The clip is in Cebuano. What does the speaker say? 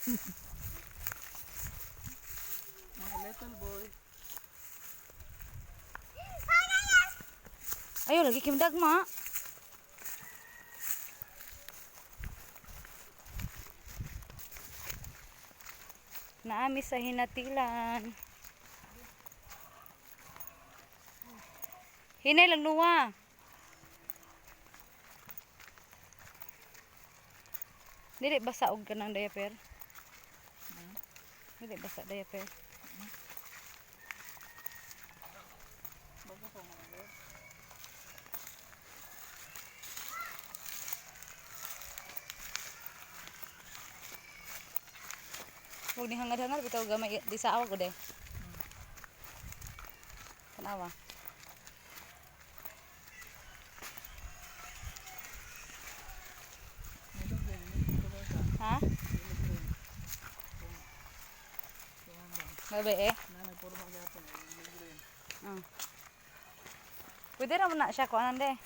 Mga little boy. Ayo lagi kim dagma. Naami sa hinatilan. Hinay lang nuwa. Dili basa og kanang diaper. Dili basa diaper. Bago pa mga girl. Huwag ni hangad-hangad bitaw gamay di sa awa gud eh. Tanawa. Nilog rin. Nilog rin sa. Ha? Nilog rin. Kung ano. Gabi eh. Nanay, puro magyapon. Nilog rin. Ah. Pwede ra mo na siya kuanan de.